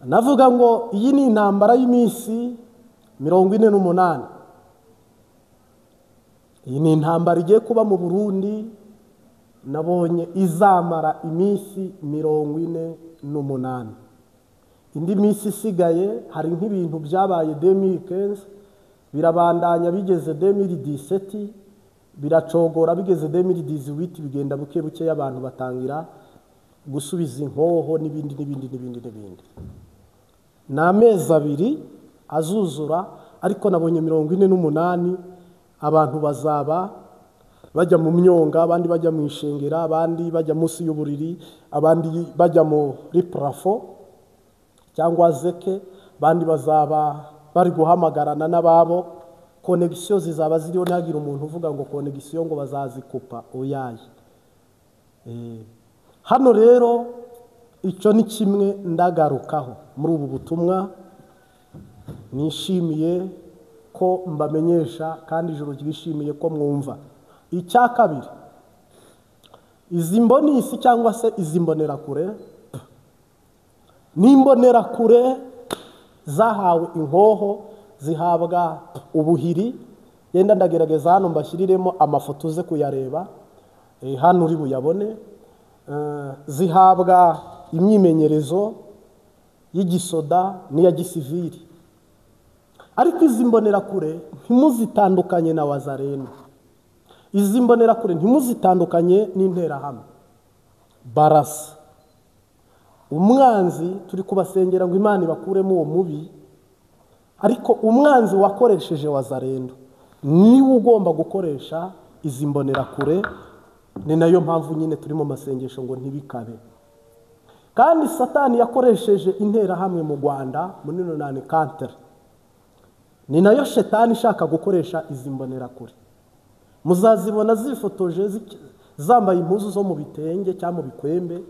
Navuga ngo iyi ni intambara y'iminsi 48. Iyi ni intambara igiye kuba mu Burundi, nabonye izamara iminsi 48. Indi minsi isigaye hari nk'ibintu byabaye 2015 birabandanya bigeze 2017, biracogora bigeze 2018, bigenda buke buke abantu batangira gusubiza inkoho n'ibindi n'ibindi n'ibindi n'ibindi. Ni amezi 2 azuzura, ariko nabonye 48 abantu bazaba bajya mu myonga, abandi bajya mu ishengera, abandi bajya munsi y'uburiri, abandi bajya muri plafo cyangwa zeke, abandi bazaba bari guhamagarana n'ababo. Connexion zizaba ziriho, ntagira umuntu uvuga ngo connexion ngo bazazikupa, oyaye. Hano rero icyo ni kimwe ndagarukaho muri ubu butumwa nishimiye ko mbamenyesha, kandi ijuru ryishimiye ko mwumva. Icya kabiri, izi mbonisi cyangwa se izi mbonerakure ni imbonerakure zahawe inkoho, zihabwa ubuhiri. Yenda ndagerageza hano mbashyiriremo amafoto uze kuyareba, hano uri buyabone. Zihabwa imyimenyerezo y'igisoda n'iya gisivili. Ariko izi mbonerakure ntimuzitandukanye na wazareno, izi mbonerakure ntimuzitandukanye n'interahamwe. Barasa umwanzi, turi kubasengera ngo Imana ibakuremo uwo mubi, ariko umwanzi wakoresheje wazarendo niwe ugomba gukoresha izi mbonerakure. Ni nayo mpamvu nyine turi mu masengesho ngo ntibikabe. Kandi Satani yakoresheje interahamwe mu Rwanda muri 94, ni nayo shetani ishaka gukoresha izi mbonerakure. Muzazibona zifotoje zambaye impuzu zo mu bitenge cyangwa mu bikwembe,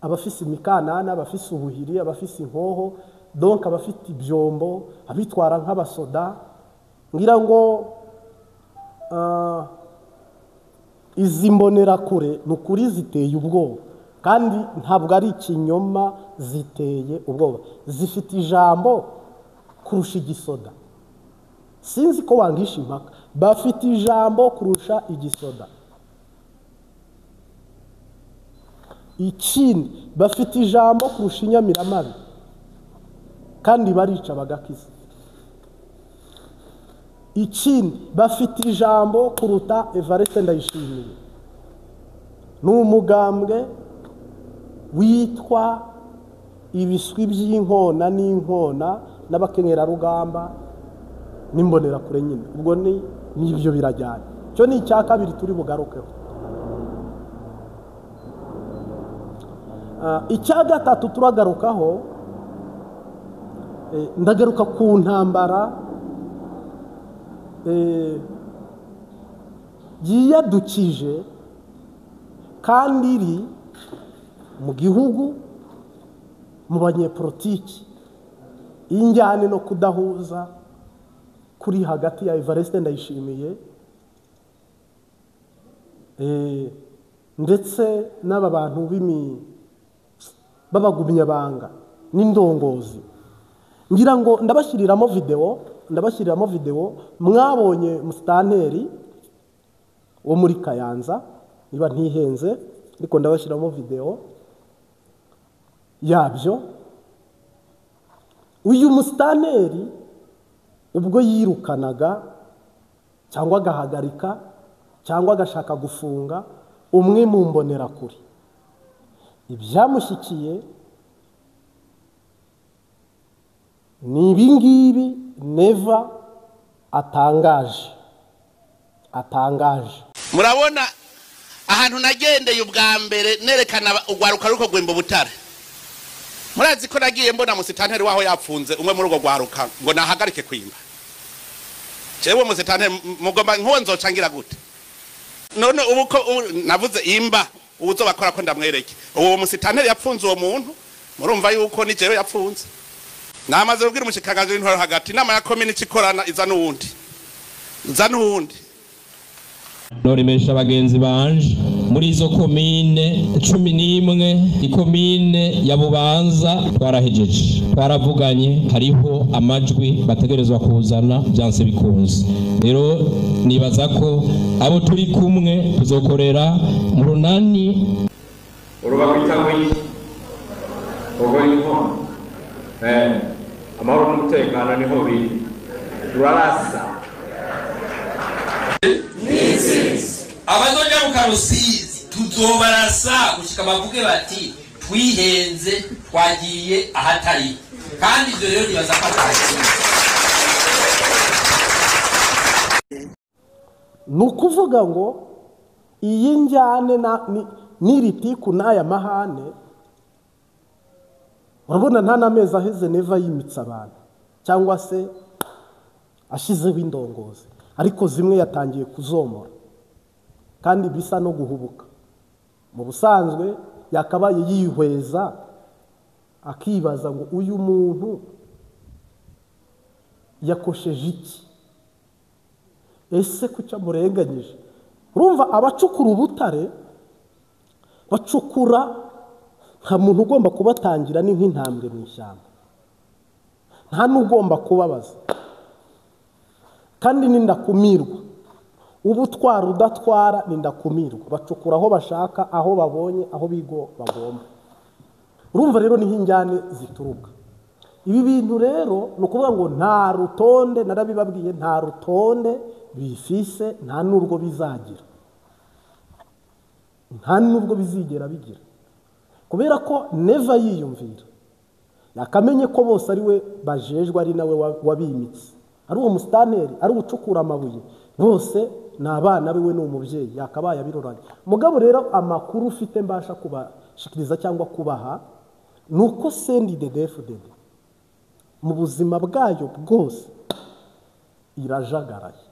abafise imikanana, abafise ubuhiri, abafise inkoho, donc abafite ibyombo, abitwara nk'abasoda. Ngira ngo izi mbonerakure ni ukuri ziteye ubwoba, kandi ntabwo ari ikinyoma, ziteye ubwoba, zifite ijambo kurusha igisoda. Sinzi ko wangisha impaka, bafite ijambo kurusha igisoda. Ikindi, bafite ijambo kurusha inyamiramabi, kandi barica bagakiza. Ikindi, bafite ijambo kuruta Evariste Ndayishimiye. Ni umugambwe witwa ibiswi by'inkona n'inkona n'abakenyerarugamba n'imbonerakure nyine. Ubwo ni nibyo birajyanye. Cyo ni icya kabiri turi bugarukeho. Icya gatatu turagarukaho, ndagaruka ku ntambara yiyadukije kandi iri mu gihugu, mu banyepolitiki, injyane no kudahuza kuri hagati ya Evariste Ndayishimiye ndetse n'aba bantu b'abagumyabanga n'indongozi. Ngira ngo ndabashyiriramo video, mwabonye musitanteri wo muri Kayanza, niba ntihenze, ariko ndabashyiramo video yabyo. Uyu musitanteri ubwo yirukanaga cyangwa agahagarika cyangwa agashaka gufunga umwe mu mbonerakure, ibyamushyikiye ni ibingibi Neva atangaje. Murabona ahantu nagendeye ubwa mbere nerekana ugwaruka ruko gwimba butare. Murazi ko nagiye mbona musitanteri waho yapfunze umwe muri ugo gwaruka ngo nahagarike kwimba. Jewe musitanteri mugomba nkuwo nzocangira gute? None ubu ko navuze imba uzobakora ko ndamwereke. Uwo musitanteri yapfunze uwo muntu, murumva yuko ni jewe yapfunze. Namaze kubwira umushikanganje w'intwaro hagati inama ya komini ikorana iza n'uwundi. Iza n'uwundi. Noremesha bagenzi banje muri izo komine 11, ikomine ya Bubanza twarahejeje, twaravuganye, hariho amajwi bategerezwa kuzana byanse bikunze. Rero nibaza ko abo turi kumwe tuzokorera mu runani. Urubakwita ogoriko amahoro n'umutekano niho biri rurarasa. Abazoja mu Karusizi tuzobarasa gushika bavuge bati twihenze twagiye ahatari, kandi ibyo rero nibaza ko atari. Ni ukuvuga ngo iyi njyane n'iritiku n'aya mahane, urabona nta n'amezi aheze Neva yimitse abantu cyangwa se ashizeho indongozi, ariko zimwe yatangiye kuzomora kandi bisa no guhubuka. Mu busanzwe yakabaye yihweza akibaza ngo uyu muntu yakosheje iki, ese kuca murenganyije. Urumva abacukura ubutare bacukura, nta muntu ugomba kubatangira, ni nk'intambwe mu ishyamba, nta n'ugomba kubabaza, kandi n'indakumirwa. Ubu utwara udatwara n'indakumirwa, bacukura aho bashaka, aho babonye, aho bigo bagomba. Urumva rero niho injyane zituruka. Ibi bintu rero ni ukuvuga ngo nta rutonde, narabibabwiye, nta rutonde bifise, nta n'urwo bizagira, nta n'ubwo bizigera bigira, kubera ko Neva yiyumvira yakamenye ko bose ari we bajejwe, ari nawe wabimitse, ari uwo musitanteri, ari ucukura amabuye, bose ni abana biwe, ni umubyeyi, yakabaye abiroranye. Mugabo rero amakuru ufite mbasha kubashikiriza cyangwa kubaha ni uko CNDD-FDD mu buzima bwayo bwose irajagaraye.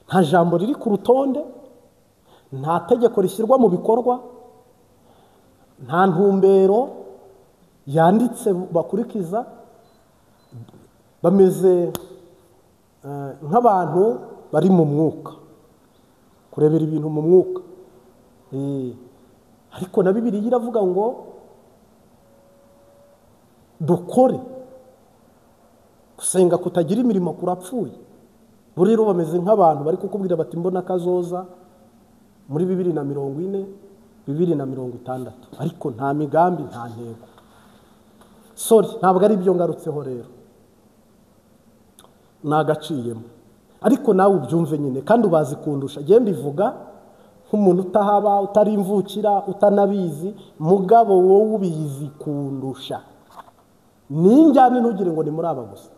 Nta jambo riri ku rutonde, nta tegeko rishyirwa mu bikorwa, nta ntumbero yanditse bakurikiza. Bameze nk'abantu bari mu mwuka, kurebera ibintu mu mwuka. Ariko na Bibiliya iravuga ngo dukore, gusenga kutagira imirimo kurapfuye. Bo rero bameze nk'abantu bari kukubwira bati mbona kazoza muri 2040, 2060, ariko nta migambi, nta ntego. Sorry, ntabwo ari ibyo ngarutseho rero, nagaciyemo, ariko nawe ubyumve nyine kandi ubazi kundusha. Ngiye mbivuga nk'umuntu utahaba, utari imvukira, utanabizi, mugabo wowe ubizi kundusha. Ninjyane ntugire ngo ni muri aba gusa,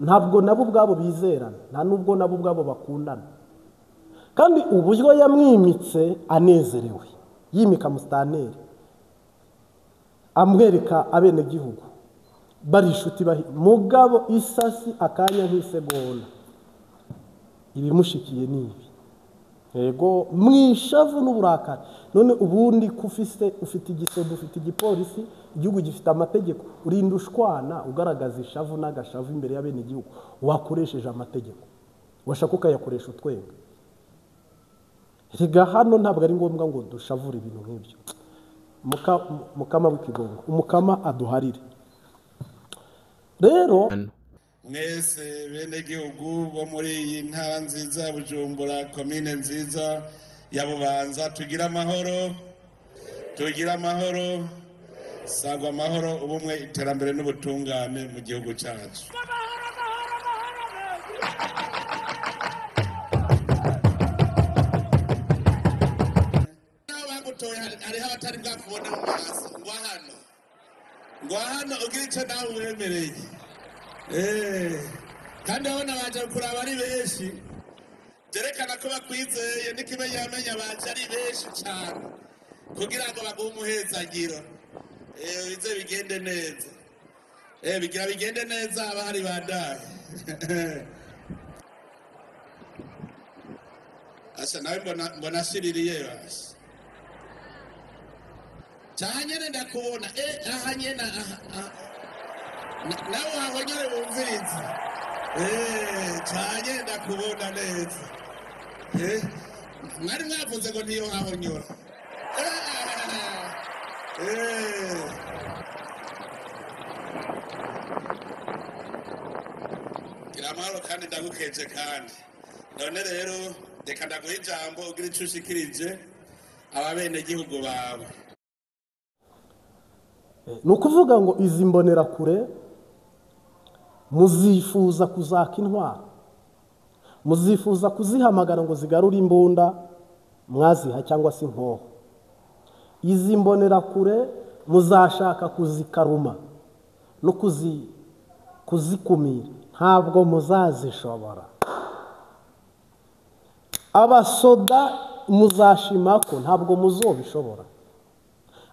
ntabwo nabo ubwabo bizerana, nta nubwo nabo ubwabo bakundana. Kandi uburyo yamwimitse anezerewe, yimika musitanteri, amwereka abenegihugu bari inshuti, mugabo isasi akanya nk'isegonda ibimushikiye ni ibi. Yego mwishavu n'uburakari. None ubundi kufise, ufite igisebe, ufite igipolisi, igihugu gifite amategeko, urinda ushwana ugaragaza ishavu n'agashavu imbere y'abenegihugu wakoresheje amategeko, washaka ukayakoresha utwenga. Rega hano ntabwo ari ngombwa ngo dushavure ibintu nk'ibyo. Mukama w'ikigongo, umukama aduharire. Rero mwese bene gihugu bo muri iyi ntara nziza ya Bujumbura, komine nziza ya Bubanza, tugira amahoro, tugira amahoro, sangwa amahoro, ubumwe, iterambere n'ubutungane mu gihugu cyacu. Hariho abatari bwakubona mu maso, ngo hano, ngo hano ugira icyo nawe uwemereye. Kandi abona baje kuraba ari benshi, byerekana ko bakwizeye, n'ikimenyamenya baje ari benshi cyane kugira ngo baguhe umuhezagiro, bize bigende neza, bigira bigende neza abahari bandaye. Asa nawe mbona ashiririye basi cyane, ndakubona aha nyene aha nawe wahonyere wumvirize cyane, ndakubona neza. Mwari mwavuze ngo niyo hahonyora. Gira amahoro kandi ndagukeje kandi. None rero reka ndaguha ijambo ugira ico ushikirije ababenegihugu bawe. Ni ukuvuga ngo izi mbonerakure muzifuza kuzaka intwaro, muzifuza kuzihamagara ngo zigarure imbunda mwaziha cyangwa se inkoho. Izi mbonerakure muzashaka kuzikaruma no kuzikumira, ntabwo muzazishobora. Abasoda muzashima ko ntabwo muzobishobora,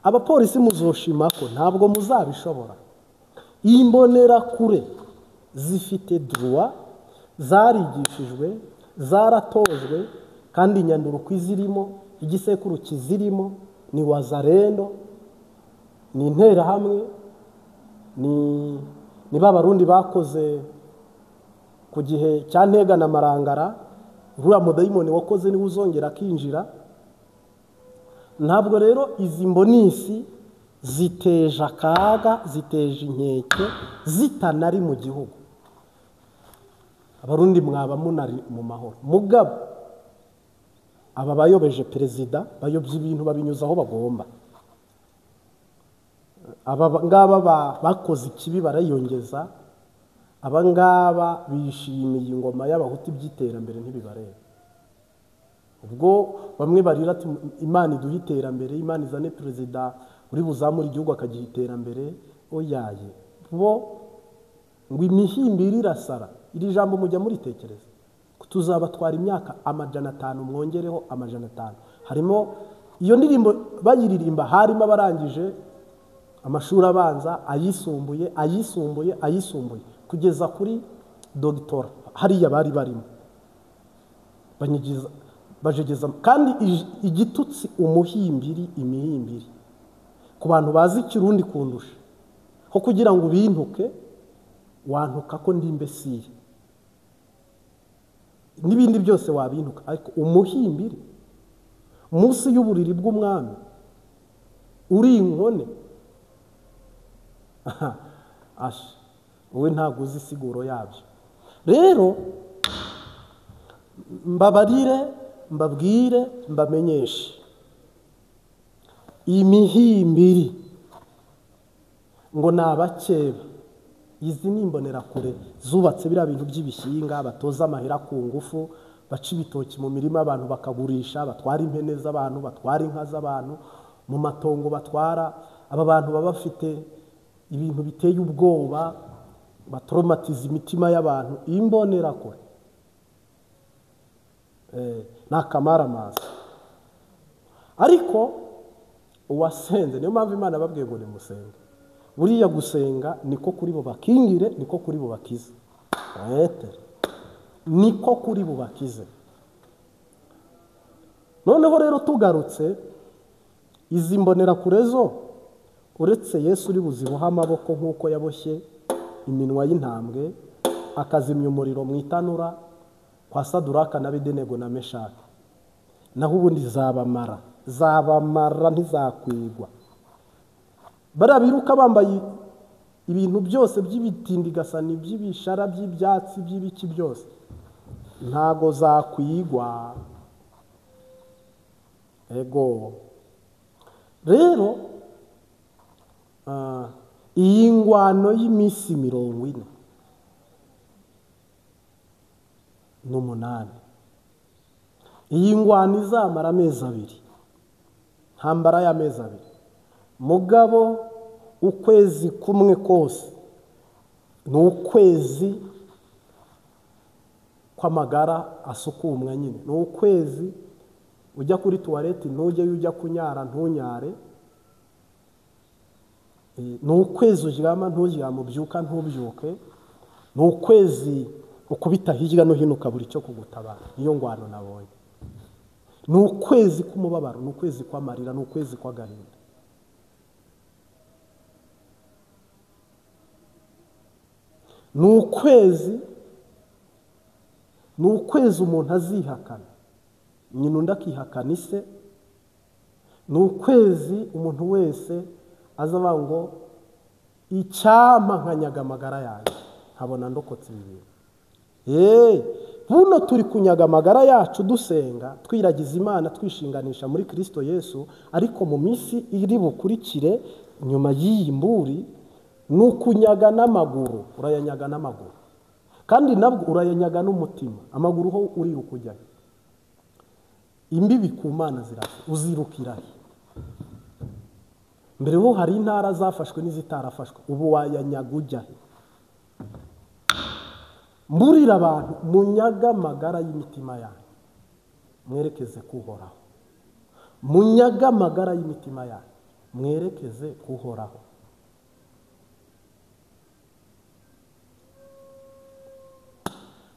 abapolisi muzoshima ko ntabwo muzabishobora. Imbonerakure zifite droit, zarigishijwe, zaratojwe, kandi inyanduruko izirimo, igisekuru kizirimo ni wazarendo, ni interahamwe, ni babarundi bakoze ku gihe cya Ntega na Marangara. Ruriya mudayimoni wakoze niwe uzongera akinjira. Ntabwo rero izi mbonisi ziteje akaga, ziteje inkeke, zitanari mu gihugu. Abarundi mwaba munari mu mahoro. Mugabo aba bayobeje perezida, bayobye ibintu babinyuza aho bagomba. Aba ngaba bakoze ikibi barayongeza, aba ngaba bishimiye ingoma y'abahutu by'iterambere ntibibareba. Ubwo bamwe barira ati Imana iduhe iterambere, Imana izane perezida uri buzamura igihugu akagiha iterambere, oyaye bo ngo imihimbiri irasara. Iri jambo mujya muritekereza, tuzabatwara imyaka 500, mwongereho 500. Harimo iyo ndirimbo bayiririmba, harimo abarangije amashuri abanza, ayisumbuye, ayisumbuye, ayisumbuye kugeza kuri doctora, hariya bari barimo banyigiza bajegeza. Kandi igitutsi umuhimbiri, imihimbiri ku bantu bazi ikirundi kundusha, ho kugira ngo ubintuke wantuka ko ndi imbesire n'ibindi byose wabintuka, ariko umuhimbiri munsi y'uburiri bw'umwami uri inkone, asha wowe ntabwo uzi isiguro yabyo. Rero mbabarire, mbabwire, mbamenyeshe, imihimbiri ngo ni abakeba. Izi ni imbonerakure zubatse biriya bintu by'ibishyinga, batoza amahera ku ngufu, baca ibitoki mu mirima abantu bakagurisha, batwara impene z'abantu, batwara inka z'abantu mu matongo, batwara aba bantu baba bafite ibintu biteye ubwoba, batraumatiza imitima y'abantu. Imbonerakure ni akamaramaza. Ariko uwasenze, niyo mpamvu Imana babwiye ngo nimusenge. Buriya gusenga niko kuri bo bakingire, niko kuri bo bakize, niko kuri bo bakize. Noneho rero tugarutse, izi mbonerakure zo uretse Yesu uri buziboha amaboko nk'uko yaboshye iminwa y'intambwe akazimya umuriro mu itanura kwa Saduraka na Abedenego na Meshaki, naho ubundi zabamara, zabamara ntizakwigwa. Barabiruka bambaye ibintu byose by'ibitindigasani, by'ibishara, by'ibyatsi, by'ibiki byose, ntago zakwigwa. Ego rero iyi ngwano y'iminsi 48, iyi ngwano izamara amezi 2, ntambara y'amezi 2. Mugabo ukwezi kumwe kose ni ukwezi kw'amagara asukumwa nyine, ni ukwezi ujya kuri tuwareti ntujye, ujya kunyara ntunyare, ni ukwezi uryama nturyame, ubyuka ntubyuke, ni ukwezi ukubita hirya no hino ukabura icyo kugutabara. Niyo ngwano nabonye. Ni ukwezi k'umubabaro, ni ukwezi kw'amarira, ni ukwezi kw'agahinda. Ni ukwezi umuntu azihakana. nyina undi akihakana ise. Ni ukwezi umuntu wese aza ngo icyampa nkanyaga amagara yanjye nkabona ndokotse ibi bintu. Buno turi kunyaga amagara yacu dusenga, twiragiza Imana, twishinganisha muri Kristo Yesu, ariko mu minsi iri bukurikire nyuma y'iyi mburi ni ukunyaga n'amaguru. Urayanyaga n'amaguru, kandi nabwo urayanyaga n'umutima. Amaguru ho uriruka ujyayo, imbibi ku Mana zirasa, uzirukirahe? Mbere ho hari intara zafashwe n'izitarafashwe, ubu wayanyaga ujyahe? Mburira abantu munyaga amagara y'imitima yanyu mwerekeze kuhoraho. Munyaga amagara y'imitima yanyu mwerekeze kuhoraho.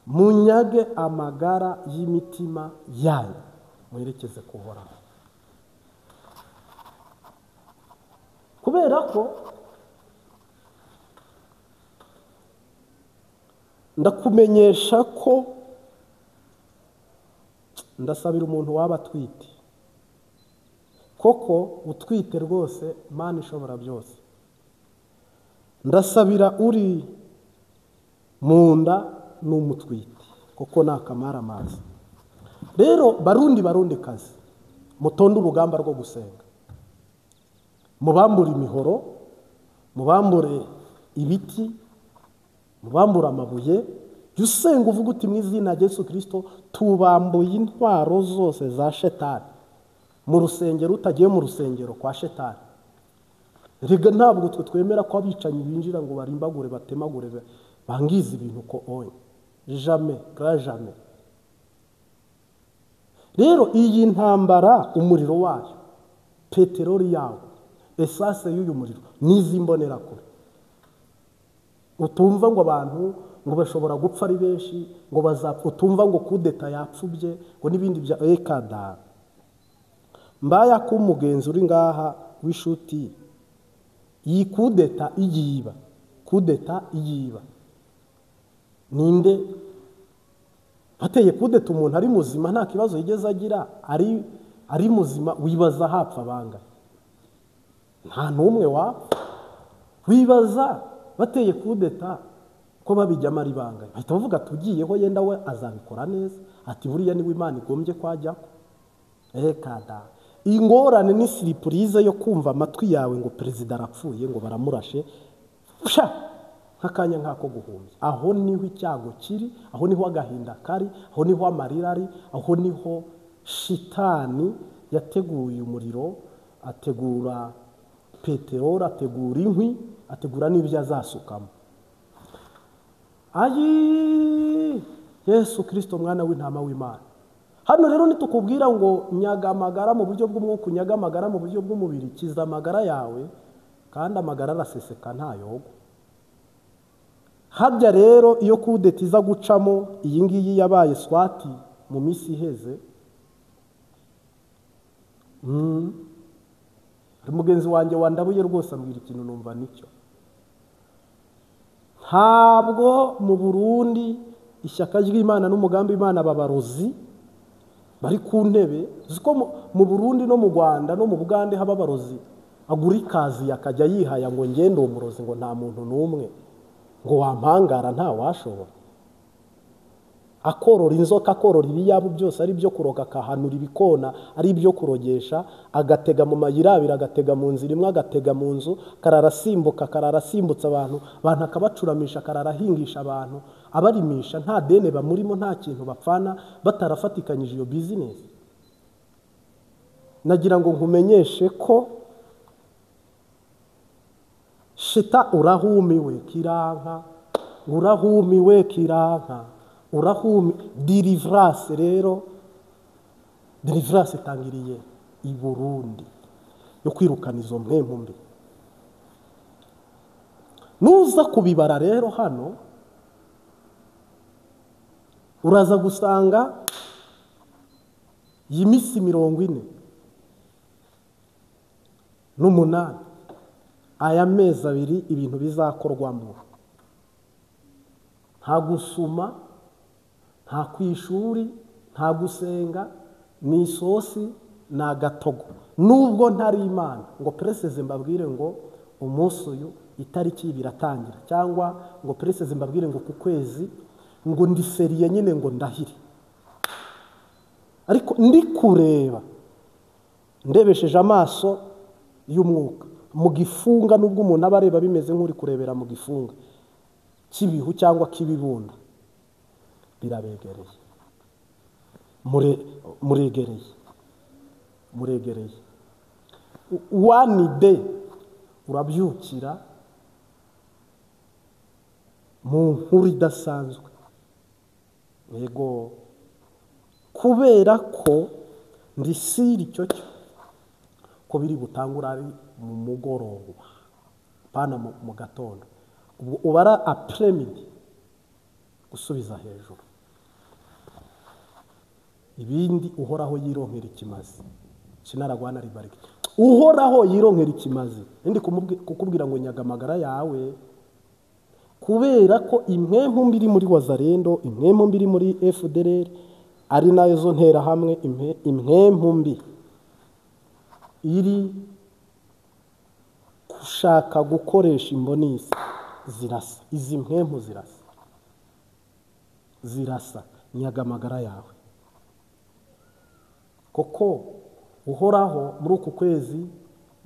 Munyage amagara y'imitima yanyu mwerekeze kuhoraho. Kubera ko ndakumenyesha ko ndasabira umuntu waba atwite, koko utwite rwose Mana ishobora byose, ndasabira uri mu nda n'umutwite koko nakamara amazi. Rero Barundi Barundi kazi, mutonde urugamba rwo gusenga, mubambure imihoro, mubambure ibiti, mubambura amabuye. Jya usenga uvuga uti mu izina rya Yesu Kristo tubambuye intwaro zose za shetani. Mu rusengero utagiye mu rusengero kwa shetani. Rega ntabwo twe twemera ko abicanyi binjira ngo barimbagure, batemagure, bangize ibintu ko oye. Jamais, grand jamais. Rero iyi ntambara umuriro wayo, peteroli yawo, esase y'uyu muriro n'izi mbonerakure. Utumva ngo abantu ngo bashobora gupfa ari benshi, ngo bazapfa, utumva ngo kudeta yapfubye, ngo n'ibindi bya ekada. Mbaya ko umugenzi uri ngaha w'ishuti iyi kudeta iyiba, kudeta iyiba. Ninde bateye kudeta umuntu ari muzima nta kibazo yigeze agira, ari muzima, wibaza hapfa banga? Nta n'umwe wapfa. Wibaza bateye kudeta ko babijyamo ari banga? Bahita bavuga tugiyeho yenda we azabikora neza, ati buriya niwe Imana igombye kwajyako. Ekada. Ingorane ni siripurize yo kumva amatwi yawe ngo perezida arapfuye, ngo baramurashe, sha nk'akanya nk'ako guhumbya. Aho niho icyago kiri, aho niho agahinda kari, aho niho amarira ari, aho niho shitani yateguye umuriro, ategura peteroli, ategura inkwi, ategura n'ibyo azasukamo. Ayi Yesu Kristo mwana w'intama w'Imana. Hano rero nitukubwira ngo nyaga amagara mu buryo bw'umwuka, nyaga amagara mu buryo bw'umubiri, kiza amagara yawe, kandi amagara araseseka ntayogo. Habya rero iyo kudeta iza gucamo iyi ngiyi yabaye swati mu minsi iheze, mugenzi wanjye wandabuye rwose ambwira ikintu numva nicyo. Ntabwo mu Burundi ishyaka ry'Imana n'umugambi Imana babarozi bari ku ntebe. Uziko mu Burundi no mu Rwanda no mu Bugande haba abarozi, agura ikazi akajya yihaya ngo ngende uwo murozi, ngo nta muntu n'umwe ngo wampangara nta washobora. Akorora inzoka, akorora ibiyabu byose ari byo kuroga, akahanura ibikona ari byo kurogesha, agatega mu mayira abiri, agatega mu nzira imwe, agatega mu nzu, akarara asimbuka, akarara asimbutsa abantu, abantu akabacuramisha, akarara ahingisha abantu, abarimisha, nta dene bamurimo, nta kintu bapfana, batarafatikanyije iyo business. Nagira ngo nkumenyeshe ko shita urahumiwe kiranka, urahumiwe kiranka, urahumi. Deliverance rero, deliverance itangiriye i Burundi yo kwirukana izo mpemu mbi. Nuza kubibara rero hano uraza gusanga iyi minsi 48, aya mezi abiri ibintu bizakorwamo. Nta gusuma, nta kwishuri, nta gusenga, Ni isosi, ni agatogo. Nubwo ntari Imana ngo preseze mbabwire ngo umunsi uyu itariki biratangira, cyangwa ngo preseze mbabwire ngo ku kwezi ngo ndiseriye nyine ngo ndahire, ariko ndi kureba ndebesheje amaso y'umwuka mu gifunga, nubwo umuntu aba areba bimeze nk'uri kurebera mu gifunga cy'ibihu cyangwa k'ibibunda, birabegereye, muregereye, muregereye. One day urabyukira mu nkuru idasanzwe. Yego, kubera ko ndisiri icyo cyo ko biri butangura ari mu mugoroba, pana mu gatondo, ubara apremidi gusubiza hejuru. Ibindi Uhoraho yironkera ikimazi, kinaragwana ribariki. Uhoraho yironkera ikimazi, ndi kukubwira ngo nyagamagara yawe, kubera ko impwemu mbiri muri Wazalendo, impwemu mbiri muri FDLR, ari nayo zo ntera hamwe, impwemu mbi iri gushaka gukoresha imbonisi zirasa. Izi mpwemu zirasa, zirasa. Nyagamagara yawe, koko Uhoraho muri uku kwezi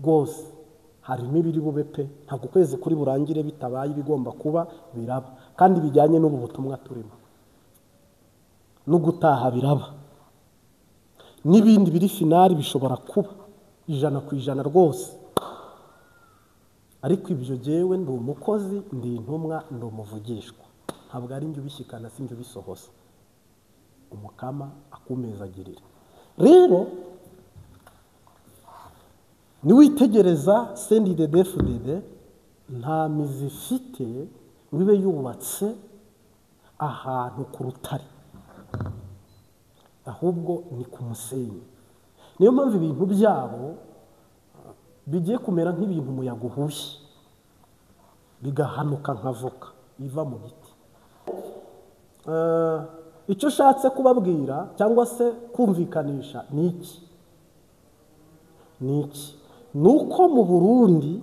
rwose harimo ibiri bube pe. Ntabwo ukwezi kuri burangire bitabaye ibigomba kuba biraba, kandi bijyanye n'ubu butumwa turimo no gutaha biraba, n'ibindi biri finali bishobora kuba 100% rwose. Ariko ibyo jewe ndi umukozi, ndi intumwa, ndi umuvugishwa, ntabwo ari njye ubishyikana, si njye ubisohoza. Umukama akumezagirira. Rero niwitegereza CNDD-FDD nta mizi ifite ngo ibe yubatse ahantu ku rutare, ahubwo ni ku musenyi. Niyo mpamvu ibintu byabo bigiye kumera nk'ibintu umuyaga uhushye, bigahanuka nka voka iva mu giti. Icyo ushatse kubabwira cyangwa se kumvikanisha ni iki? Ni iki? Nuko mu Burundi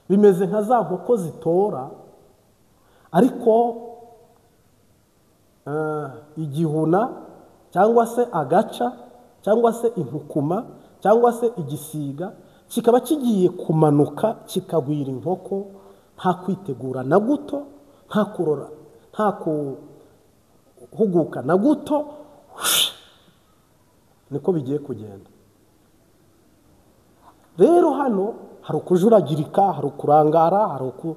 bimeze nka za nkoko zitora, ariko igihuna cyangwa se agaca cyangwa se inkukuma cyangwa se igisiga kikaba kigiye kumanuka kikagwira inkoko, nta kwitegura na guto, nta kurora, nta kuhuguka na guto, niko bigiye kugenda. Rero hano hari ukujuragirika, hari ukurangara, hari uko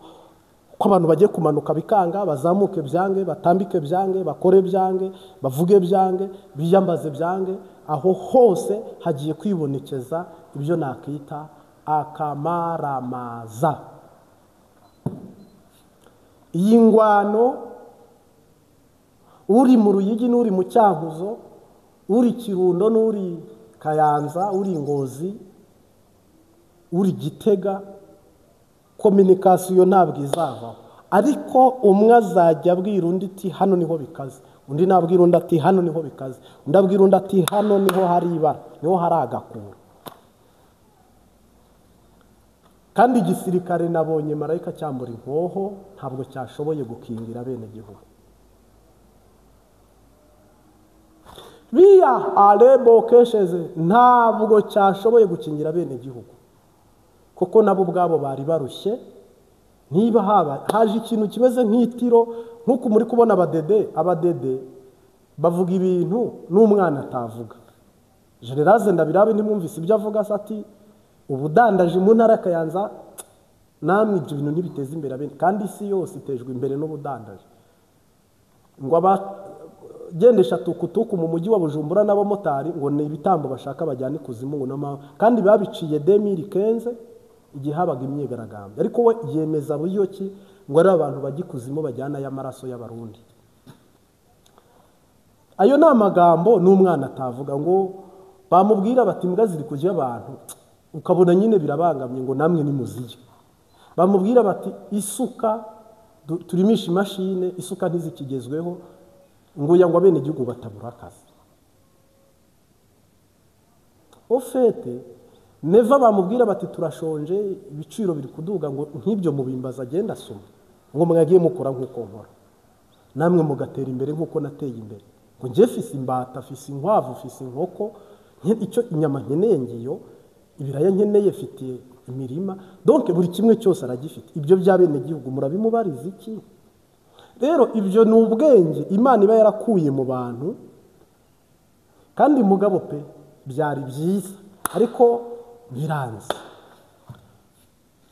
abantu bagiye kumanuka bikanga, bazamuke byange, batambike byange, bakore byange, bavuge byange, biyambaze byange. Aho hose hagiye kwibonekeza ibyo nakita akamaramaza. Iyi ngwano uri mu Ruyigi n'uri mu Cyankuzo, uri Kirundo n'uri Kayanza, uri Ngozi, uri Gitega, kominikasiyo ntabwo izavaho. Ariko umwe azajya abwira undi ati hano niho bikaze, undi nabwira undi ati hano niho bikaze, undi abwira undi ati hano niho hari ibara, niho hari agakura. Kandi igisirikare nabonye marayika cyambura inkoho, ntabwo cyashoboye gukingira bene gihugu. Biya arebo kesheze, ntabwo cyashoboye gukingira bene gihugu, kuko nabo ubwabo bari barushye. Niba haba haje ikintu kimeze nk'itiro, nkuko muri kubona abadede bavuga ibintu n'umwana atavuga. General Ndabirabe ntimwumvise ibyo avuga, ati ubudandaje mu ntara Kayanza, namwe ibyo bintu ntibiteza imbere abene, kandi isi yose itejwe imbere n'ubudandaje. Ngo abagendesha tukutuku mu mujyi wa Bujumbura n'abamotari ngo ni ibitambo bashaka bajyana ikuzimu, ngo n'amahoro, kandi babiciye 2015 igihe habaga imyigaragambyo. Ariko we yemeza buryo ki ngo ari abantu bajya ikuzimu bajyana y'amaraso y'abarundi. Ayo ni amagambo n'umwana atavuga, ngo bamubwira bati imbwa ziri kurya abantu, ukabona nyine birabangamye ngo namwe ni muziye. Bamubwira bati isuka turimisha imashine, isuka ntizikigezweho, ngo ya ngo abene gihugu batabura akazi. Ofete neva bamubwira bati turashonje ibiciro biri kuduga, ngo nk'ibyo mubimbaza agenda asoma, ngo mwagiye mukora nk'uko nkora namwe mugatera imbere nk'uko nateye imbere, ngo njye fise imbata, fise inkwavu, fise inkoko, icyo inyama nkeneye ngiyo, ibiraya nkeneye fitiye imirima, donc buri kimwe cyose aragifite. Ibyo by'abenegihugu murabimubariza iki? Rero ibyo ni ubwenge Imana iba yarakuye mu bantu. Kandi mugabo pe byari byiza ariko biranze.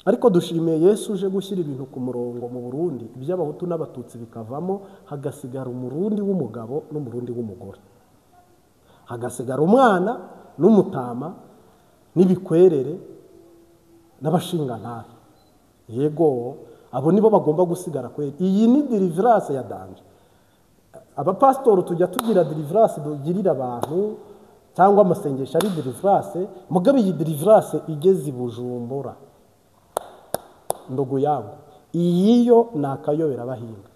Ariko dushimiye Yesu uje gushyira ibintu ku murongo mu Burundi, iby'abahutu n'abatutsi bikavamo, hagasigara umurundi w'umugabo n'umurundi w'umugore, hagasigara umwana n'umutama n'ibikwerere n'abashingantahe. Yego abo nibo bagomba gusigara kweri. Iyi ni deliverance ya danger. Abapasitoro tujya tugira deliverance tugirira abantu cyangwa amasengesho ari deliverance, mugabe iyi deliverance igeze i Bujumbura ndugu yangu, iyiyo ni akayobera bahinga,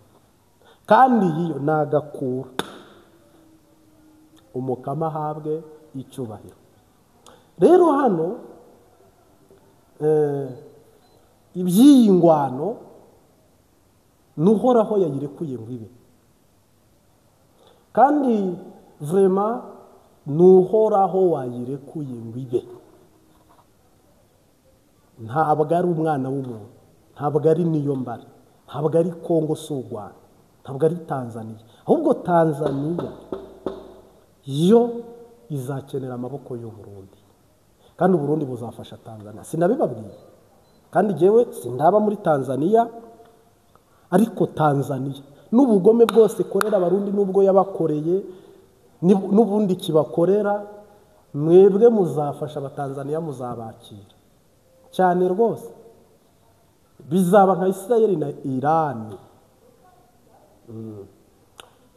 kandi iyiyo ni agakura. Umukama ahabwe icyubahiro. Rero hano iby'iyi ngwano n'uhoraho yayirekuye ngo ibe, kandi vraiment n'uhoraho wayirekuye ngo ibe. Ntabwo ari umwana w'umuntu, ntabwo ari niyo mbara, ntabwo ari Kongo si u Rwanda, ntabwo ari Tanzania, ahubwo Tanzania yo izakenera amaboko y'u Burundi, kandi u Burundi buzafasha Tanzania. Sinabibabwiye, kandi jewe sindaba muri Tanzania, ariko Tanzania n'ubugome bwose ikorera abarundi n'ubwo yabakoreye n'ubundi kibakorera, mwebwe muzafasha abatanzania, muzabakira cyane rwose. Bizaba nka Israel na Iran.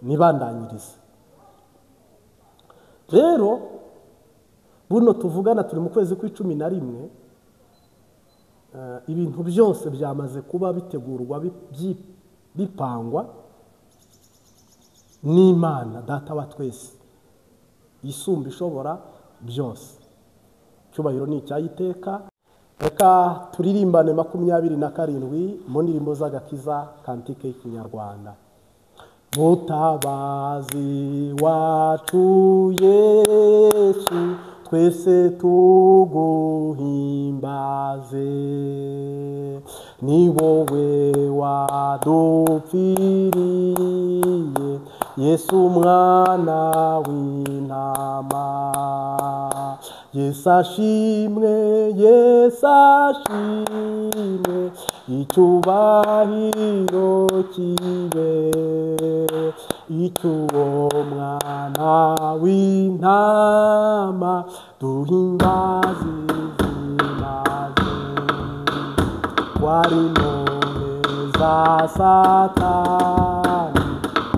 Nibandanyirize. Rero buno tuvugana turi mu kwezi kw'icumi na rimwe, ibintu byose byamaze kuba bitegurwa bipangwa n'Imana Data wa twese isumba ishobora byose. Cyubahiro ni icyayiteka. Reka turirimbane 27 mu ndirimbo z'agakiza kantike y'ikinyarwanda. Mutabazi wacu Yesu, twese tuguhimbaze, ni wowe wadupfiriye Yesu mwana w'intama. Yesu ashimwe, Yesu ashimwe, icyubahiro kibe icy'uwo mwana w'intama, duhimbaze izina rye. Wari none za Satani,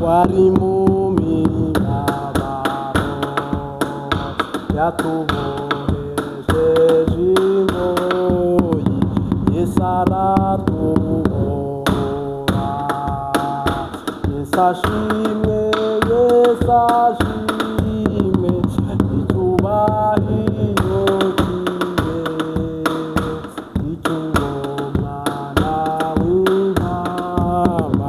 wari mu mibabaro, yatubohesheje ingoyi, Yesu aratubohora. Yesu ashimwe, Yesu ashimwe, icyubahiro kibe icy'uwo mwana w'intama,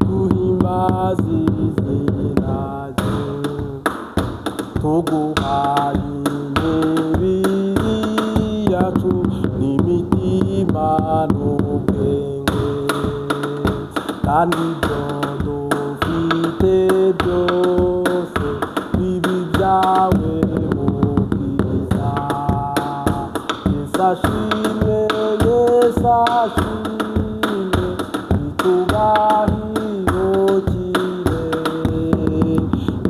duhimbaze izina rye. Tuguhaye imibiri yacu n'imitima n'ubwenge, kandi ibyo dufite byose bibe ibyawe mukiza. Yesu ashimwe, Yesu ashimwe, icyubahiro kibe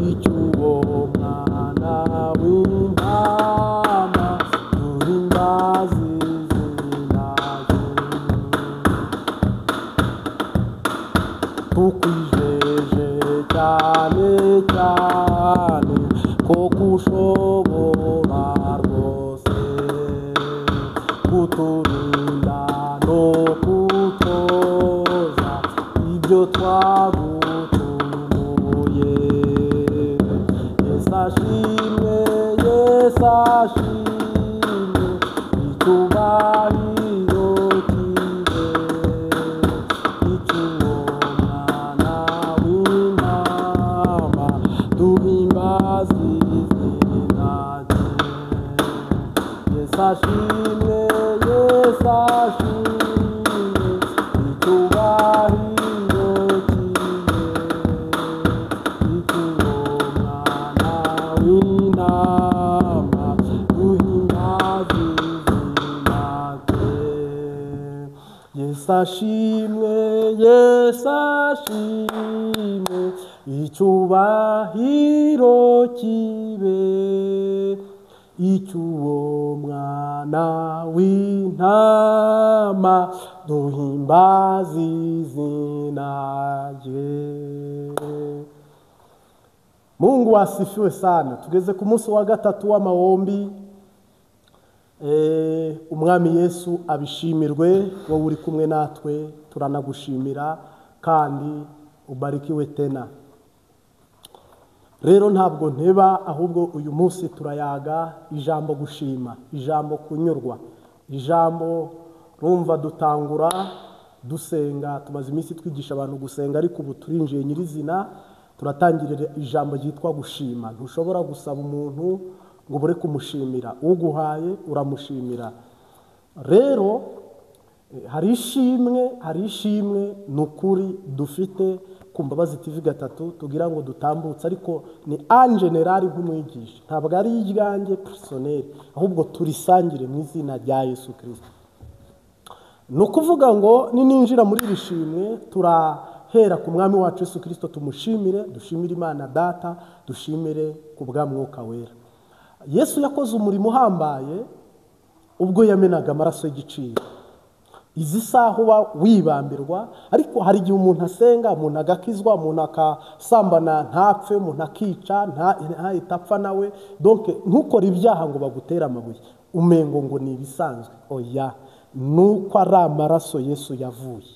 icy'uwo mwana w'intama, duhimbaze izina rye. Tukwijeje cyane cyane ko kushobora rwose kuturinda no kutoza ibyo twagucumuye. Yesu ashimwe, Yesu ashimwe, icyubahiro kibe icy'uwo mwana w'intama, duhimbaze izina rye. Yesu ashimwe, Yesu ashimwe, icyubahiro kibe icy'uwo mwana w'intama, duhimbaze izina rye. Yesu ashimwe, Yesu ashimwe, icyubahiro kibe icy'uwo mwana w'intama, duhimbaze izina rye. Mungu asifiwe sana. Tugeze ku munsi wa gatatu w'amawombi. Umwami Yesu abishimirwe, wowe uri kumwe natwe turanagushimira kandi ubarikiwe tena. Rero ntabwo nteba, ahubwo uyu munsi turayaga ijambo gushima, ijambo kunyurwa, ijambo rumva dutangura dusenga. Tumaze iminsi twigisha abantu gusenga, ariko ubu turinjiye nyirizina, turatangirira ijambo ryitwa gushima. Ntushobora gusaba umuntu ngo ubure kumushimira, uguhaye uramushimira. Rero hari ishimwe, hari ishimwe ni ukuri dufite ku Mbabazi TV 3 tugira ngo dutambutse, ariko ni en general nk'umwigisha, ntabwo ari iryanjye personnel, ahubwo turisangire mu izina rya Yesu Kristo. Ni ukuvuga ngo nininjira muri iri shimwe, turahera ku mwami wacu Yesu Kristo, tumushimire, dushimire Imana Data, dushimire ku bwa Mwuka Wera. Yesu yakoze umurimo uhambaye ubwo yamenaga amaraso y'igiciro. Izi saha uba wibambirwa, ariko hari igihe umuntu asenga, umuntu agakizwa, umuntu akasambana ntapfe, umuntu akica ntahita apfa nawe. Donc ntukore ibyaha ngo bagutere amabuye, umengo ngo ni ibisanzwe. Oya, nuko ari amaraso Yesu yavuye.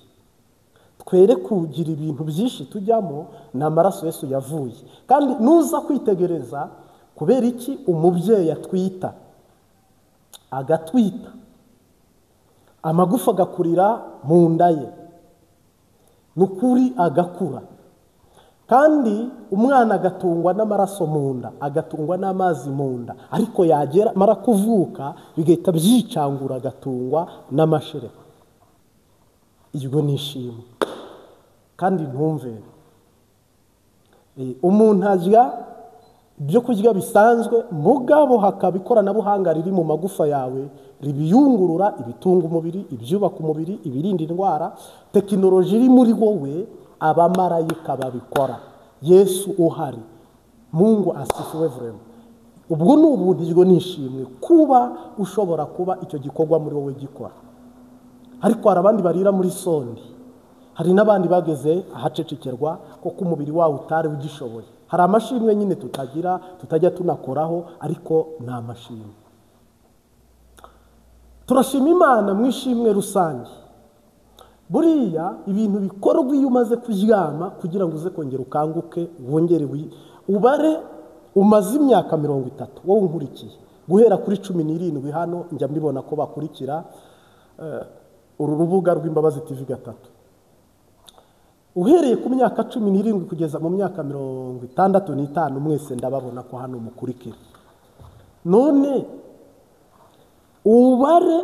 Twere kugira ibintu byinshi tujyamo, ni amaraso Yesu yavuye. Kandi nuza kwitegereza, kubera iki umubyeyi atwita, agatwita amagufa agakurira mu nda ye, nukuri agakura, kandi umwana agatungwa n'amaraso mu nda, agatungwa n'amazi mu nda, ariko yagera mara kuvuka bigahita byicangura agatungwa n'amashereka. Iryo ni ishimwe. Kandi ntumve, umuntu arya ibyo kurya bisanzwe, mugabo hakaba ikoranabuhanga riri mu magufa yawe ribiyungurura, ibitunga umubiri, ibyubaka umubiri, ibirinda indwara. Tekinoloji iri muri wowe, abamarayika babikora. Yesu uhari, Mungu asifiwe vraiment. Ubwo ni ubuntu, iryo ni ishimwe kuba ushobora kuba icyo gikorwa muri wowe gikora. Ariko hari abandi barira muri sondi, hari n'abandi bageze ahacecekerwa kuko umubiri wawe utari ugishoboye. Hari amashimwe nyine tutagira, tutajya tunakoraho, ariko ni amashimwe. Turashima Imana mu ishimwe rusange. Buriya ibintu bikorwa iyo umaze kuryama kugira ngo uze kongera ukanguke, wongere ubare umaze imyaka 30 wowe unkurikiye, guhera kuri 17 hano njya mbibona ko bakurikira uru rubuga rw'Imbabazi TV 3. Uhereye ku myaka 17 kugeza mu myaka 65 mwese ndababona ko hano mukurikira. None ubare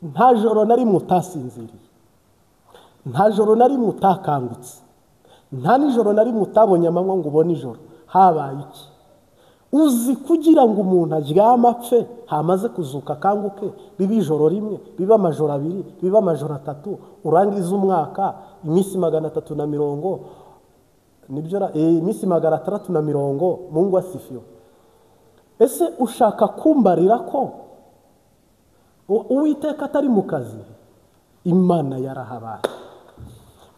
nta joro nari mutasinziriye, nta joro nari mutakangutse, nta nijoro nari mutabonye amanywa ngo ubone ijoro, habaye iki? Uzi kugira ngo umuntu aryame apfe hamaze kuzuka akanguke, biba ijoro rimwe, biba amajoro abiri, biba amajoro atatu, urangiza umwaka iminsi 350, nibyo iminsi 650. Mungu asifiwe. Ese ushaka kumbarira ko Uwiteka atari mu kazi? Imana yarahabaye.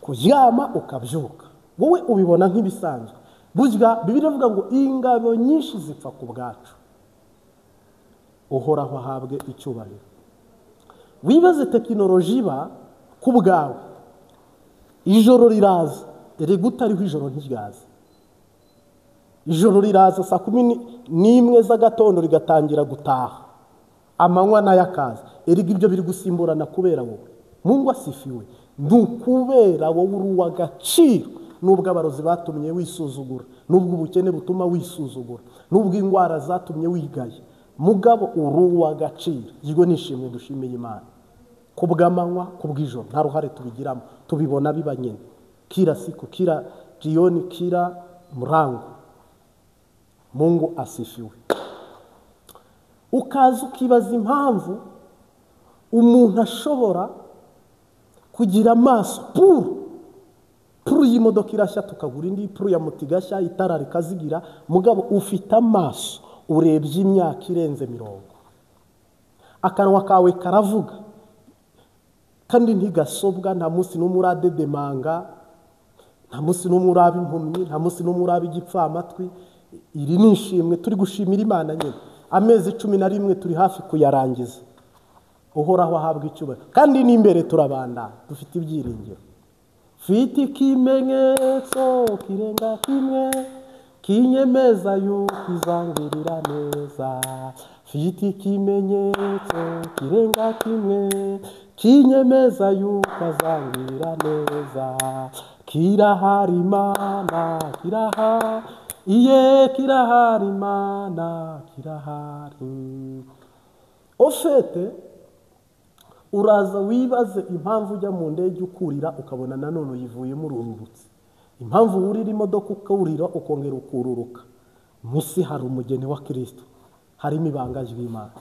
Kuryama ukabyuka, wowe ubibona nk'ibisanzwe. Burya Bibiliya ivuga ngo ingabo nyinshi zipfa ku bwacu. Uhoraho ahabwe icyubahiro. Wibaze tekinoloji iba ku bwawe. Ijoro riraza, erega utariho ijoro ntiryaza. Ijoro riraza saa 11 z'agatondo rigatangira gutaha, amanywa nayo akaza. Erega ibyo biri gusimburana kubera wowe. Mungu asifiwe. Nukubera wowe uri uw'agaciro. Nubwo abarozi batumye wisuzugura, nubwo ubukene butuma wisuzugura, nubwo indwara zatumye wigaya, mugabo uri uw'agaciro. Iryo ni ishimwe dushimiye Imana. Kubw'amanywa, kubw'ijoro, nta ruhare tubigiramo, tubibona biba nyine. Kila siku, kila jioni, kila mrango. Mungu asifiwe. Ukaza ukibaza impamvu umuntu ashobora kugira amaso puru y'imodoka irashya tukagura indi, puru ya moto igashya, itara rikazigira, mugabo ufite amaso urebye imyaka irenze 40, akanwa kawe karavuga kandi ntigasobwa, nta munsi n'umwe uradedemanga, nta munsi n'umwe uraba impumyi, nta munsi n'umwe uraba igipfamatwi. Iri ni ishimwe turi gushimira Imana nyine. Amezi 11 turi hafi kuyarangiza. Uhoraho ahabwa icyubahiro, kandi n'imbere turabanda dufite ibyiringiro. Mfite ikimenyetso kirenga kimwe kinyemeza yuko izangirira neza. Mfite ikimenyetso kirenga kimwe kinyemeza yuko azangirira neza. Kirahari Imana, kirahari, iye kirahari Imana, kirahari. Ofete uraza wibaze impamvu ujya mu ndege ukurira ukabona nanone uyivuyemo ururutse, impamvu wurira imodoka ukurira ukongera ukururuka. Munsi hari umugeni wa Kristo, harimo ibanga ry'Imana.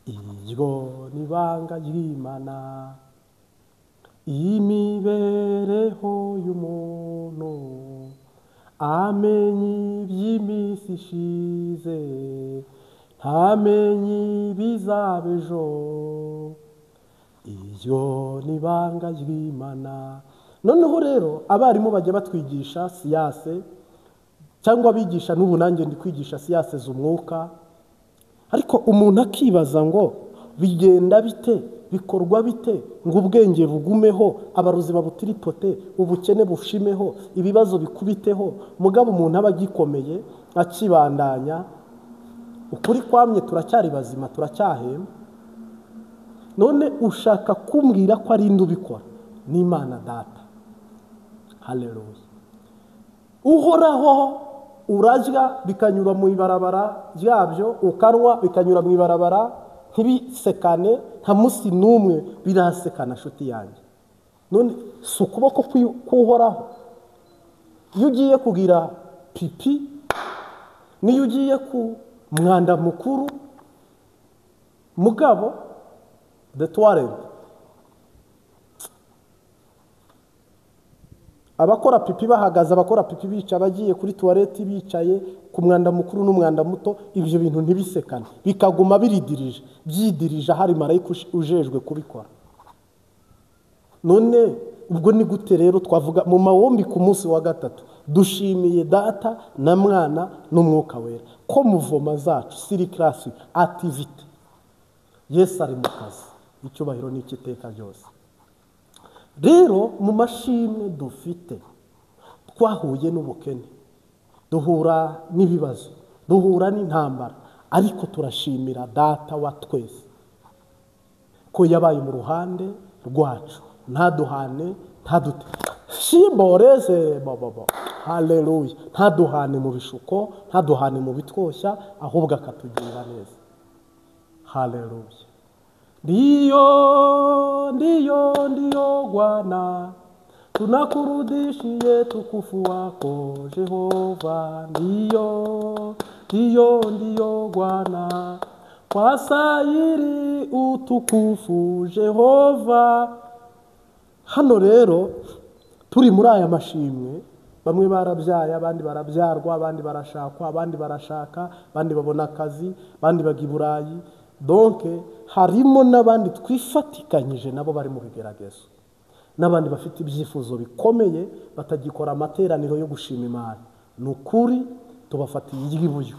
Iryo ni ibanga ry'Imana, imibereho y'umuntu amenye iby'iminsi ishize, ntamenye ibizaba ejo. Iryo ni ibanga ry'Imana. Noneho rero abarimu bajya batwigisha siyase, cyangwa bigisha n'ubu nanjye ndi kwigisha siyase z'umwuka, ariko umuntu akibaza ngo bigenda bite, bikorwa bite ngo ubwenge bugumeho, abarozi babutiripote, ubukene bushimeho, ibibazo bikubiteho, mugabo umuntu aba agikomeye akibandanya. Ukuri kwamye turacyari bazima, turacyahema. None ushaka kumbwira ko ari indi ubikora? Ni Imana Data. Haleluya. Uhoraho urarya bikanyura mu ibarabara ryabyo, ukanwa bikanyura mu ibarabara, ntibisekane, nta munsi n'umwe birasekana nshuti yanjye. None si ukuboko k'Uhoraho? Iyo ugiye kugira pipi, niyo ugiye ku mwanda mukuru, mugabo de toilette, abakora pipi bahagaze, abakora pipi bica, abagiye kuri toilette bicaye, ku mwanda mukuru n'umwanda muto, ibyo bintu ntibisekane, bikaguma biridirije, byidirije, hari marayika ujejwe kubikora. None ubwo ni gute rero twavuga mu mawombi ku munsi wa gatatu dushimiye Data na Mwana n'Umwuka Wera ko muvoma zacu sirikarasi activity, Yesu ari mu kazi, icyubahiro n'ikiteka ryose. Rero mu mashimwe dufite twahuye n'ubukene, duhura n'ibibazo, duhura n'intambara, ariko turashimira Data wa twese ko yabaye mu ruhande rwacu, ntaduhane, ntadute shimboreze bobobo. Haleluya. Ntaduhane mu bishuko, ntaduhane mu bitwoshya, ahubwo akatugirira neza. Haleluya. Ndiyo, ndiyo, ndiyo Bwana, tunakurudishie tukufu wako Jehova. Ndiyo, ndiyo, ndiyo Bwana, kwa sayiri utukufu Jehova. Hano rero turi muri aya mashimwe, bamwe barabyaye, abandi barabyarwa, abandi barashakwa, abandi barashaka, abandi babona akazi, abandi bajya i Burayi. Donc harimo n'abandi twifatikanyije nabo bari mu bigeragezo, n'abandi bafite ibyifuzo bikomeye batagikora amateraniro yo gushima Imana. Ni ukuri tubafatiye iry'iburyo,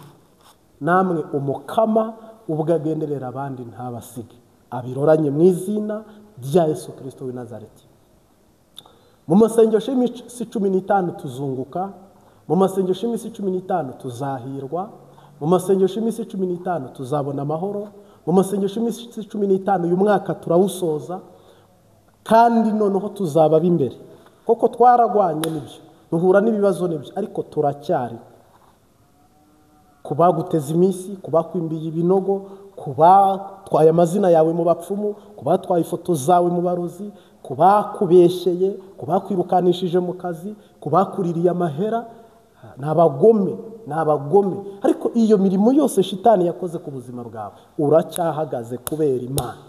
namwe umukama ubwo agenderera abandi ntabasige, abiroranye mu izina rya Yesu Kristo w'i Nazareti. Mu masengesho y'iminsi 15 tuzunguka, mu masengesho y'iminsi 15 tuzahirwa, mu masengesho y'iminsi 15 tuzabona amahoro, Mu masengesho y'iminsi 15 uyu mwaka turawusoza, kandi noneho tuzaba b'imbere. Koko twaragwanye nibyo, duhura n'ibibazo nibyo, ariko turacyari. Kubaguteza iminsi, kubakwimbiye ibinogo, kubatwaye amazina yawe mu bapfumu, kubatwaye ifoto zawe mu barozi, kubakubeshyeye, kubakwirukanishije mu kazi, kubakuririye amahera, n'abagome, n'abagome. Ariko iyo mirimo yose shitani yakoze ku buzima bwawe, uracyahagaze kubera Imana,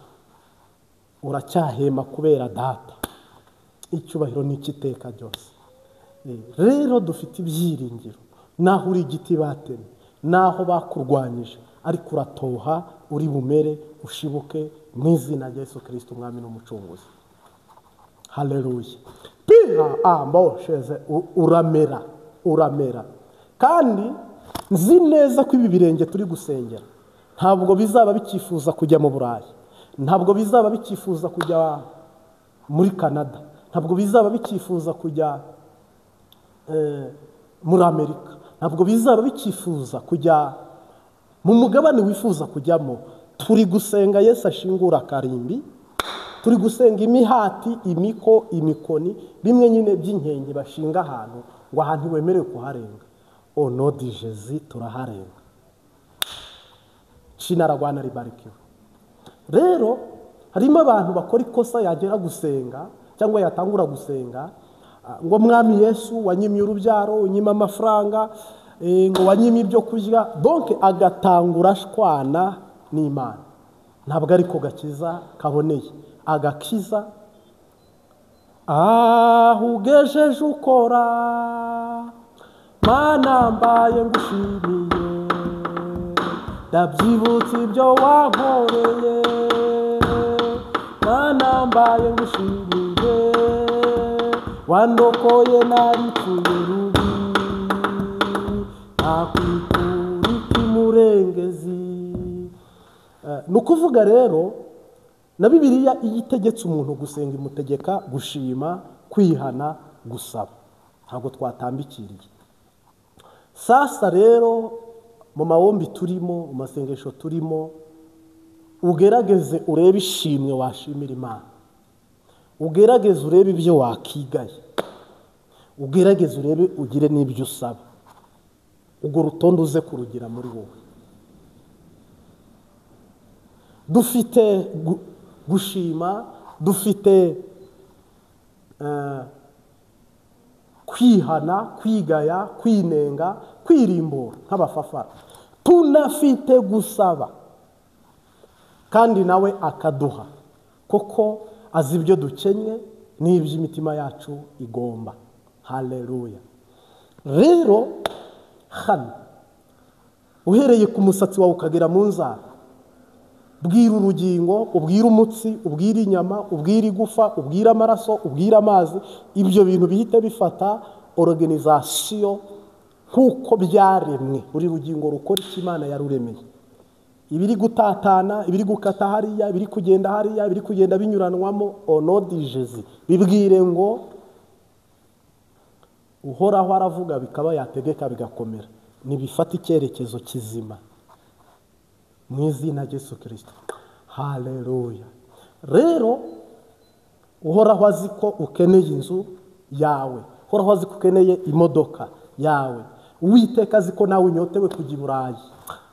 uracyahema kubera Data. Icyubahiro n'ikiteka byose. Rero dufite ibyiringiro, naho uri igiti batemye, naho bakurwanyije, ariko uratoha, uri bumere, ushibuke mu izina rya Yesu Kristo Umwami n'Umucunguzi. Haleluya. Uramera, uramera. Kandi nzi neza ko ibi birenge turi gusengera ntabwo bizaba bikifuza kujya mu Burayi, ntabwo bizaba bikifuza kujya muri Canada, ntabwo bizaba bikifuza kujya muri Amerika, ntabwo bizaba bikifuza kujya mu mugabane wifuza kujyamo. Turi gusenga Yesu ashingura karimbi, turi gusenga imihati, imiko, imikoni, bimwe nyine by'inkenge bashinga ahantu ngo ahantu wemerewe kuharenga. Au nom de Jésus turaharenga. Shinaragwana ribarikiwe. Rero harimo abantu bakora ikosa yagera gusenga cyangwa yatangura gusenga ngo Mwami Yesu wanyimye urubyaro, unyima amafaranga, ngo wanyimye ibyo kurya, donc agatangura ashwana n'Imana. Ntabwo ariko gakiza kaboneye. Agakiza aho ugejeje ukora, Mana mbaye ngushimiye, ndabyibutse ibyo wankoreye, Mana mbaye ngushimiye, wandokoye naripfuye rubi, nakwitura ikimurengezi. Ni ukuvuga rero na Bibiliya iyo itegetse umuntu gusenga imutegeka gushima, kwihana, gusaba. Ntabwo twatambikiriye. Sasa rero mu mawombi turimo, mu masengesho turimo, ugerageze urebe ishimwe washimira Imana, ugerageze urebe ibyo wakigaye, ugerageze urebe ugire n'ibyo usaba. Ubwo rutonde uze kurugira muri wowe. Dufite gushima, dufite kwihana, kwigaya, kwinenga, kwirimbura nk'abafafara. Tunafite gusaba, kandi nawe akaduha, koko azi ibyo dukenye n'iby'imitima yacu igomba. Haleluya. Rero hano uhereye ku musatsi wawe ukagera mu nzara, ubwira urugingo, ubwira umutsi, ubwira inyama, ubwira igufa, ubwira amaraso, ubwira amazi, ibyo bintu bihite bifata organisation nkuko byaremwe. Buri rugingo rukora icyo Imana yaruremeye. Ibiri gutatana, ibiri gukata hariya, ibiri kugenda hariya, ibiri kugenda binyuranwamo, au nom de Jésus. Bibwire ngo Uhoraho aravuga bikaba, yategeka bigakomera. Nibifata icyerekezo kizima mu izina rya Yesu Kristo. Haleluya. Rero Uhoraho azi ko ukeneye inzu yawe, Uhoraho azi ko ukeneye imodoka yawe, Uwiteka azi ko nawe unyotewe kujya i Burayi.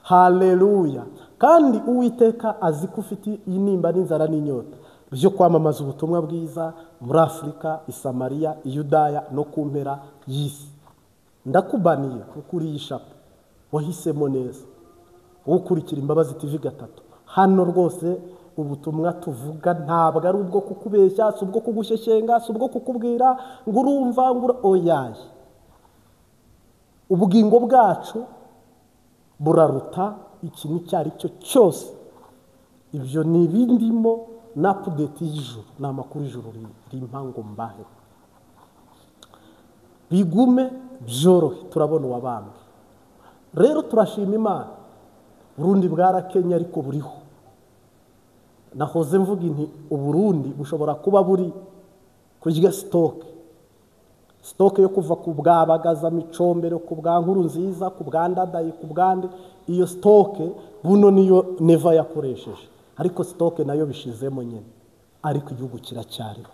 Haleluya. Kandi Uwiteka azi ko ufite intimba n'inzara n'inyota byo kwamamaza ubutumwa bwiza muri Afurika, i Samariya, i Yudaya no ku mpera y'isi. Ndakubaniye kuko uri yishapo wahisemo neza ukurikira Imbabazi TV 3. Hano rwose ubutumwa tuvuga ntabwo ari ubwo kukubeshya, si ubwo kugushyeshyenga, si ubwo kukubwira ngo urumva ngo oyaye. Ubugingo bwacu buraruta ikintu icyo ari cyo cyose. Ibyo ni ibindimo na update y'ijuru, ni amakuru y'ijuru rimpa ngo mbahe. Bigume byorohe, turabona uwabambwe. Rero turashima Imana. Burundi bwarakenya ariko buriho. Nahoze mvuga inti Uburundi bushobora kuba buri kurya stock. Stock yo kuva ku bwa Bagaza, Micombero, ku bwa Nkuru Nziza, ku bwa Ndadaye, ku bwande, iyo stock buno niyo Neva yakoresheje, ariko stock nayo bishizemo nyine, ariko igihugu kiracyariho.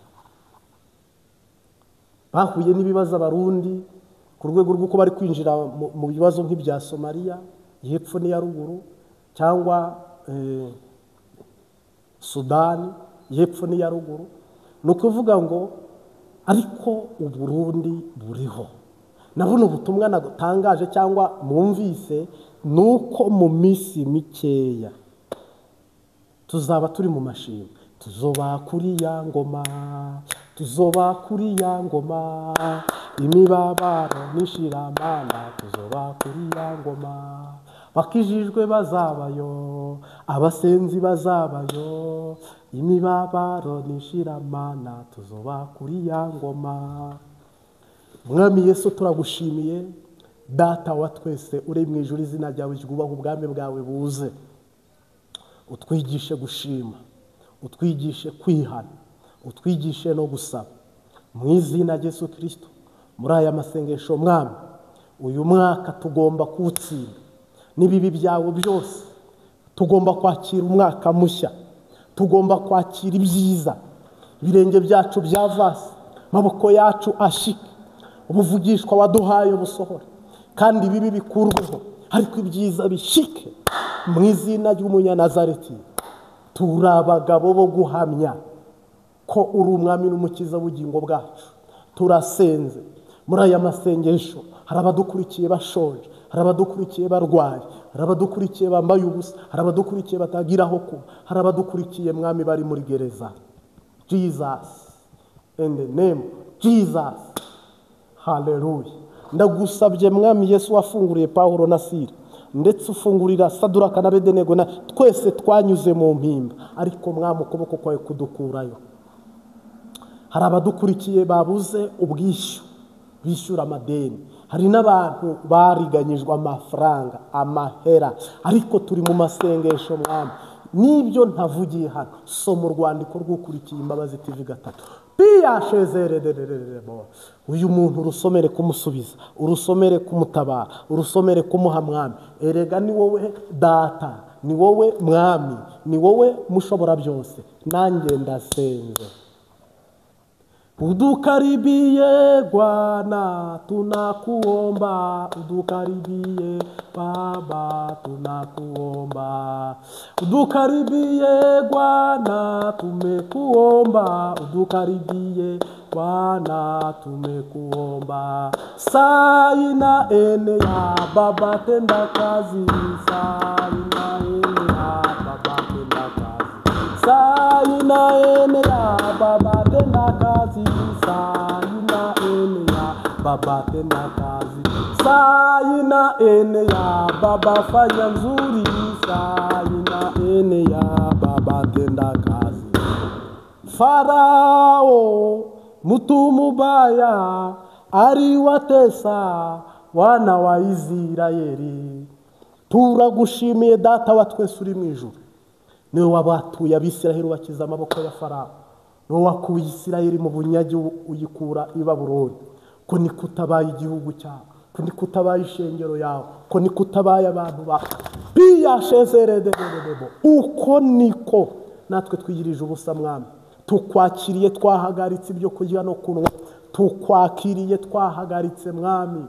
Bahuye n'ibibazo Abarundi ku rwego rw'uko bari kwinjira mu bibazo nk'ibya Somalia y'epfo n'iya ruguru, cyangwa Sudani y'epfo n'iya ruguru. Ni ukuvuga ngo ariko Uburundi buriho. Na buno ubutumwa nagutangaje cyangwa mwumvise nuko mu minsi mikeya tuzaba turi mu mashimwe. Tuzoba kuri ya ngoma, tuzoba kuri ya ngoma, imibabaro n'ishiramana, tuzoba kuri ya ngoma. Bakijijwe bazabayo, abasenzi bazabayo, imibabaro n'ishiramana, tuzoba kuri ya ngoma. Mwami Yesu turagushimiye, Data wa twese uri mu ijuru, izina ryawe ryubahwe, ubwami bwawe buze. Utwigishe gushima, utwigishe kwihana, utwigishe no gusaba. Mu izina rya Yesu Kristo, muri aya masengesho Mwami, uyu mwaka tugomba kuwutsinda n'ibibi byawo byose. Tugomba kwakira umwaka mushya, tugomba kwakira ibyiza. Ibirenge byacu byavase, amaboko yacu ashike, ubuvugishwa waduhaye busohore, kandi ibibi bikurweho, ariko ibyiza bishike. Mu izina ry'Umunyanazareti, turi abagabo bo guhamya ko uri umwami n'umukiza w'ubugingo bwacu. Turasenze muri aya masengesho, hari abadukurikiye bashonje, hari abadukurikiye barwaye, hari abadukurikiye bambaye ubusa, hari abadukurikiye batagira aho kuba, hari abadukurikiye Mwami bari muri gereza. Jesus, in the name Jesus, haleluya. Ndagusabye Mwami Yesu wafunguriye Pawulo na Sila, ndetse ufungurira Saduraka na Abedenego, na twese twanyuze mu mpimba, ariko Mwami ukuboko kwawe kudukurayo. Hari abadukurikiye babuze ubwishyu, bishyura amadeni, hari n'abantu bariganyijwe amafaranga, amahera, ariko turi mu masengesho Mwami. Nibyo ntavugiye hano, soma urwandiko rw'ukurikiye Imbabazi TV 3. Uyu muntu urusomere kumusubiza, urusomere kumutabara, urusomere kumuha Mwami. Erega ni wowe Data, ni wowe Mwami, ni wowe mushobora byose. Nanjye ndasenze. Udukaribie Bwana, tunakuomba. Udukaribie Baba, tunakuomba. Udukaribie Bwana, tumekuomba. Udukaribie Bwana, tumekuomba. Saa inaenea, Baba tenda kazi. Saa inaenea, Baba tenda kazi. Saa inaenea, Baba tenda kazi. Saa inaenea, Baba tenda kazi. Saa inaenea, Baba fanya nzuri. Saa inaenea, Baba tenda kazi. Farao mtu mubaya aliwatesa wana wa Israeli. Turagushimiye Data wa twese uri mu ijuru, niwe wabatuye Abisiraheli ubakiza amaboko ya Farao, niwe wakuye Isiraheli mu bunyage uyikura i Babuloni. Ko niko utabaye igihugu cyawe, ko niko utabaye ishengero yawe, ko niko utabaye abantu bawe. Uko niko natwe twigirije ubusa Mwami. Tukwakiriye twahagaritse ibyo kurya no kunywa, tukwakiriye twahagaritse Mwami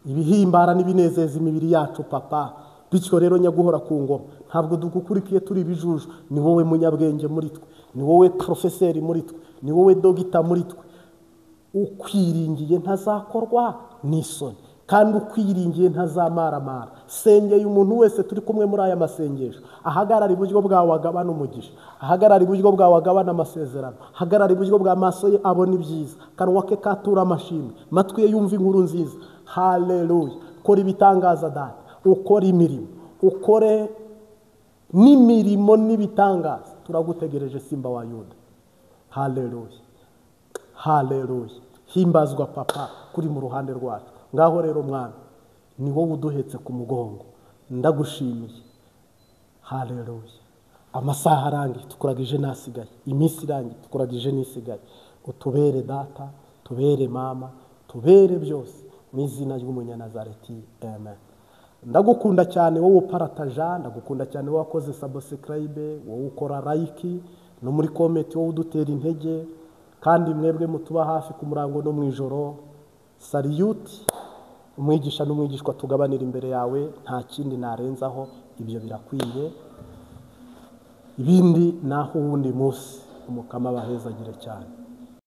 ibihimbara n'ibinezeza imibiri yacu Papa. Bityo rero nyaguhora ku ngoma, ntabwo dukukurikiye turi ibijuju. Ni wowe munyabwenge muri twe, ni wowe profeseri muri twe, ni wowe dogita muri twe. Ukwiringiye ntazakorwa n'isoni, kandi ukwiringiye ntazamaramara. Sengeye umuntu wese turi kumwe muri aya masengesho, ahagarara iburyo bwawe agabana umugisha, ahagarara iburyo bwawe agabana amasezerano, ahagarara iburyo bwa maso ye abona ibyiza, kanwa ke katura amashimwe, matwi ye yumva inkuru nziza. Haleluya. Kora ibitangaza Data, ukore imirimo, ukore n'imirimo n'ibitangaza. Turagutegereje Simba wa Yuda. Haleluya, haleluya. Himbazwa Papa kuri mu ruhande rwacu. Ngaho rero Mwami, ni wowe uduhetse ku mugongo, ndagushimiye. Haleluya. Amasaha arangiye tukuragije nasigaye, iminsi irangiye tukuragije nisigaye. Utubere Data, Tubere mama, tubere byose mu izina ry'Umunyanazareti, amen. Ndagukunda cyane wowe uparataja, ndagukunda cyane wowe wakoze subscribe, wowe ukora like no muri comment, wowe udutera intege, kandi mwebwe mutuba hafi ku murango no mu ijoro. Salute umwigisha n'umwigishwa tugabanira imbere yawe, nta kindi narenzaho, ibyo birakwiye. Ibindi naho uwundi munsi. Umukama abahezagire cyane.